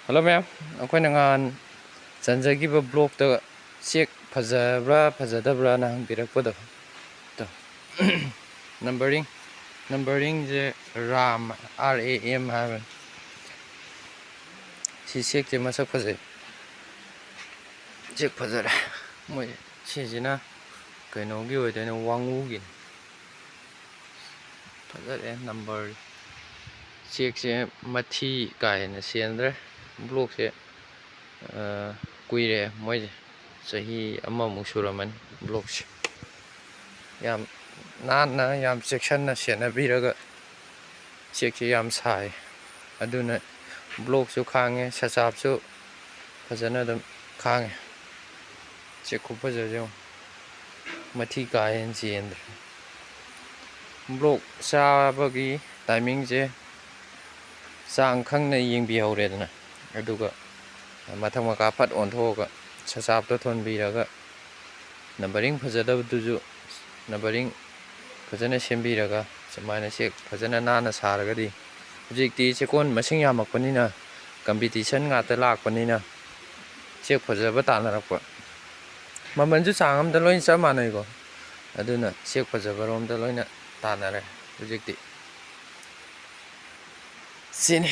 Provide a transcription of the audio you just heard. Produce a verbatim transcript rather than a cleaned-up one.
Hello ꯃꯌꯥꯝ, ꯑꯩꯈꯣꯏꯅ ꯉꯍꯥꯟ ꯆꯟꯖꯈꯤꯕ ꯕ꯭ꯂꯣꯛꯇ ꯆꯦꯛ ꯐꯖꯕ꯭ꯔꯥ ꯐꯖꯗꯕ꯭ꯔꯥꯅ ꯍꯪꯕꯤꯔꯛꯄꯗꯣ, ꯇꯣ, numbering, ꯅꯝꯕꯔꯤꯡꯁꯦ Ram, R A M ꯍꯥꯏꯕꯅꯤ꯫ ꯁꯤ ꯆꯦꯛꯁꯦ ꯃꯁꯛ ꯐꯖꯩ, ꯆꯦꯛ ꯐꯖꯔꯦ꯫ ꯃꯣꯏ ꯁꯤꯁꯤꯅ ꯀꯩꯅꯣꯒꯤ ꯑꯣꯏꯗꯣꯏꯅꯦ, ꯋꯥꯡꯉꯨꯒꯤꯅꯤ꯫ ꯐꯖꯔꯦ ꯅꯝꯕꯔ꯫ ꯆꯦꯛꯁꯦ ꯃꯊꯤ ꯀꯥ ꯍꯦꯟꯅ ꯁꯦꯟꯗ꯭ꯔꯦ꯫ ꯕ꯭ꯂꯣꯛꯁꯦ, ꯑ, ꯀꯨꯏꯔꯦ ꯃꯣꯏꯁꯦ, ꯆꯍꯤ ꯑꯃꯃꯨꯛ ꯁꯨꯔꯝꯃꯅꯤ ꯕ꯭ꯂꯣꯛꯁꯦ꯫ ꯌꯥꯝ ꯅꯥꯟꯅ, ꯌꯥꯝ ꯆꯦꯛꯁꯤꯟꯅ ꯁꯦꯟꯅꯕꯤꯔꯒ ꯆꯦꯛꯁꯦ ꯌꯥꯝ ꯁꯥꯏ꯫ ꯑꯗꯨꯅ ꯕ꯭ꯂꯣꯛꯁꯨ ꯈꯥꯡꯉꯦ, ꯁꯆꯥꯞꯁꯨ ꯐꯖꯅ ꯑꯗꯨꯝ ꯈꯥꯡꯉꯦ꯫ ꯆꯦꯛ ꯈꯨꯐꯖꯁꯦ ꯌꯦꯡꯉꯨ꯫ ꯃꯊꯤ ꯀꯥ ꯍꯦꯟꯅ ꯆꯦꯟꯗ꯭ꯔꯦ꯫ ꯕ꯭ꯂꯣꯛ ꯆꯥꯕꯒꯤ ꯇꯥꯏꯃꯤꯡꯁꯦ ꯆꯥꯡ ꯈꯪꯅ ꯌꯦꯡꯕꯤꯍꯧꯔꯦꯗꯅ, ꯑꯗꯨꯒ ꯃꯊꯛ ꯃꯈꯥ ꯐꯠ ꯑꯣꯟꯊꯣꯛꯑꯒ ꯁꯆꯥꯞꯇꯣ ꯊꯣꯟꯕꯤꯔꯒ, ꯅꯝꯕꯔꯤꯡ ꯐꯖꯗꯕꯗꯨꯁꯨ ꯅꯝꯕꯔꯤꯡ ꯐꯖꯅ ꯁꯦꯝꯕꯤꯔꯒ, ꯁꯨꯃꯥꯏꯅ ꯆꯦꯛ ꯐꯖꯅ ꯅꯥꯟꯅ ꯁꯥꯔꯒꯗꯤ, ꯍꯧꯖꯤꯛꯇꯤ ꯆꯦꯛꯀꯣꯟ ꯃꯁꯤꯡ ꯌꯥꯝꯃꯛꯄꯅꯤꯅ, ꯀꯝꯄꯤꯇꯤꯁꯟ ꯉꯥꯛꯇ ꯂꯥꯛꯄꯅꯤꯅ, ꯆꯦꯛ ꯐꯖꯕ ꯇꯥꯟꯅꯔꯛꯄ, ꯃꯃꯜꯁꯨ ꯆꯥꯡ ꯑꯃꯗ ꯂꯣꯏꯅ ꯆꯞ ꯃꯥꯟꯅꯩꯀꯣ꯫ ꯑꯗꯨꯅ ꯆꯦꯛ ꯐꯖꯕꯔꯣꯝꯗ ꯂꯣꯏꯅ ꯇꯥꯟꯅꯔꯦ ꯍꯧꯖꯤꯛꯇꯤ꯫ ꯁꯤꯅꯤ꯫